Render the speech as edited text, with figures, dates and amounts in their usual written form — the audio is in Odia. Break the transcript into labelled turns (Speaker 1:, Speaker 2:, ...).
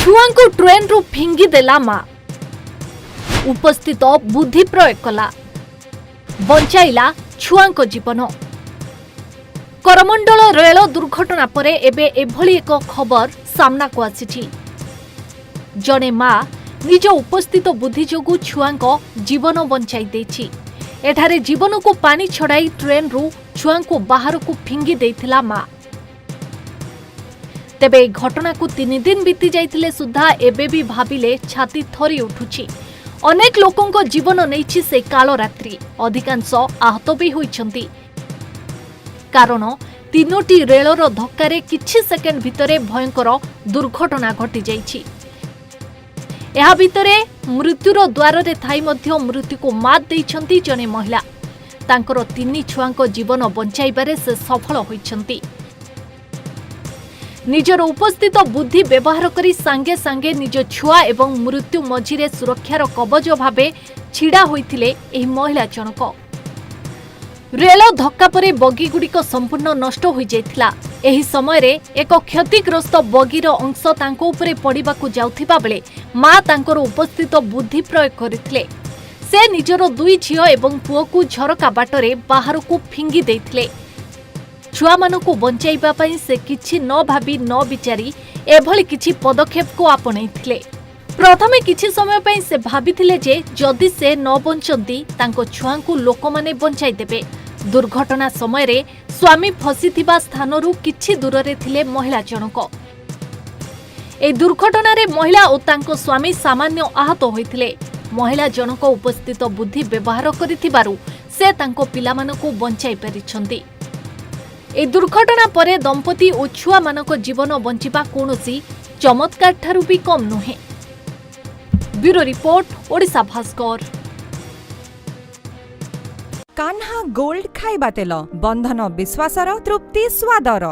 Speaker 1: ଛୁଆଙ୍କୁ ଟ୍ରେନ୍ରୁ ଫିଙ୍ଗିଦେଲା ମା। ଉପସ୍ଥିତ ବୁଦ୍ଧି ପ୍ରୟୋଗ କଲା, ବଞ୍ଚାଇଲା ଛୁଆଙ୍କ ଜୀବନ। କରମଣ୍ଡଳ ରେଳ ଦୁର୍ଘଟଣା ପରେ ଏବେ ଏଭଳି ଏକ ଖବର ସାମ୍ନାକୁ ଆସିଛି। ଜଣେ ମା ନିଜ ଉପସ୍ଥିତ ବୁଦ୍ଧି ଯୋଗୁଁ ଛୁଆଙ୍କ ଜୀବନ ବଞ୍ଚାଇ ଦେଇଛି। ଏଠାରେ ଜୀବନକୁ ପାଣି ଛଡ଼ାଇ ଟ୍ରେନ୍ରୁ ଛୁଆଙ୍କୁ ବାହାରକୁ ଫିଙ୍ଗି ଦେଇଥିଲା ମା। ତେବେ ଏହି ଘଟଣାକୁ 3 ଦିନ ବିତି ଯାଇଥିଲେ ସୁଦ୍ଧା ଏବେ ବି ଭାବିଲେ ଛାତି ଥରି ଉଠୁଛି। ଅନେକ ଲୋକଙ୍କ ଜୀବନ ନେଇଛି ସେ କାଳ ରାତ୍ରି। ଅଧିକାଂଶ ଆହତ ବି ହୋଇଛନ୍ତି, କାରଣ ତିନୋଟି ରେଳର ଧକ୍କାରେ କିଛି ସେକେଣ୍ଡ ଭିତରେ ଭୟଙ୍କର ଦୁର୍ଘଟଣା ଘଟିଯାଇଛି। ଏହା ଭିତରେ ମୃତ୍ୟୁର ଦ୍ୱାରରେ ଥାଇ ମଧ୍ୟ ମୃତ୍ୟୁକୁ ମାତ୍ ଦେଇଛନ୍ତି ଜଣେ ମହିଳା। ତାଙ୍କର ତିନି ଛୁଆଙ୍କ ଜୀବନ ବଞ୍ଚାଇବାରେ ସେ ସଫଳ ହୋଇଛନ୍ତି। ନିଜର ଉପସ୍ଥିତ ବୁଦ୍ଧି ବ୍ୟବହାର କରି ସାଙ୍ଗେ ସାଙ୍ଗେ ନିଜ ଛୁଆ ଏବଂ ମୃତ୍ୟୁ ମଝିରେ ସୁରକ୍ଷାର କବଚ ଭାବେ ଛିଡ଼ା ହୋଇଥିଲେ ଏହି ମହିଳା ଜଣକ। ରେଳ ଧକ୍କା ପରେ ବଗିଗୁଡ଼ିକ ସମ୍ପୂର୍ଣ୍ଣ ନଷ୍ଟ ହୋଇଯାଇଥିଲା। ଏହି ସମୟରେ ଏକ କ୍ଷତିଗ୍ରସ୍ତ ବଗିର ଅଂଶ ତାଙ୍କ ଉପରେ ପଡ଼ିବାକୁ ଯାଉଥିବା ବେଳେ ମା ତାଙ୍କର ଉପସ୍ଥିତ ବୁଦ୍ଧି ପ୍ରୟୋଗ କରିଥିଲେ। ସେ ନିଜର ଦୁଇ ଝିଅ ଏବଂ ପୁଅକୁ ଝରକା ବାଟରେ ବାହାରକୁ ଫିଙ୍ଗି ଦେଇଥିଲେ। ଛୁଆମାନଙ୍କୁ ବଞ୍ଚାଇବା ପାଇଁ ସେ କିଛି ନ ଭାବି ନ ବିଚାରି ଏଭଳି କିଛି ପଦକ୍ଷେପକୁ ଆପଣେଇଥିଲେ। ପ୍ରଥମେ କିଛି ସମୟ ପାଇଁ ସେ ଭାବିଥିଲେ ଯେ ଯଦି ସେ ନ ବଞ୍ଚନ୍ତି, ତାଙ୍କ ଛୁଆଙ୍କୁ ଲୋକମାନେ ବଞ୍ଚାଇ ଦେବେ। ଦୁର୍ଘଟଣା ସମୟରେ ସ୍ୱାମୀ ଫସିଥିବା ସ୍ଥାନରୁ କିଛି ଦୂରରେ ଥିଲେ ମହିଳା ଜଣକ। ଏହି ଦୁର୍ଘଟଣାରେ ମହିଳା ଓ ତାଙ୍କ ସ୍ୱାମୀ ସାମାନ୍ୟ ଆହତ ହୋଇଥିଲେ। ମହିଳା ଜଣକ ଉପସ୍ଥିତ ବୁଦ୍ଧି ବ୍ୟବହାର କରିଥିବାରୁ ସେ ତାଙ୍କ ପିଲାମାନଙ୍କୁ ବଞ୍ଚାଇ ପାରିଛନ୍ତି। ଏହି ଦୁର୍ଘଟଣା ପରେ ଦମ୍ପତି ଓ ଛୁଆମାନଙ୍କ ଜୀବନ ବଞ୍ଚିବା କୌଣସି ଚମତ୍କାରଠାରୁ ବି କମ୍ ନୁହେଁ। Bureau report, Odisha Bhaskar.
Speaker 2: Kanha gold ଖାଇବା ତେଲ, ବନ୍ଧନ ବିଶ୍ୱାସର, ତୃପ୍ତି ସ୍ୱାଦର।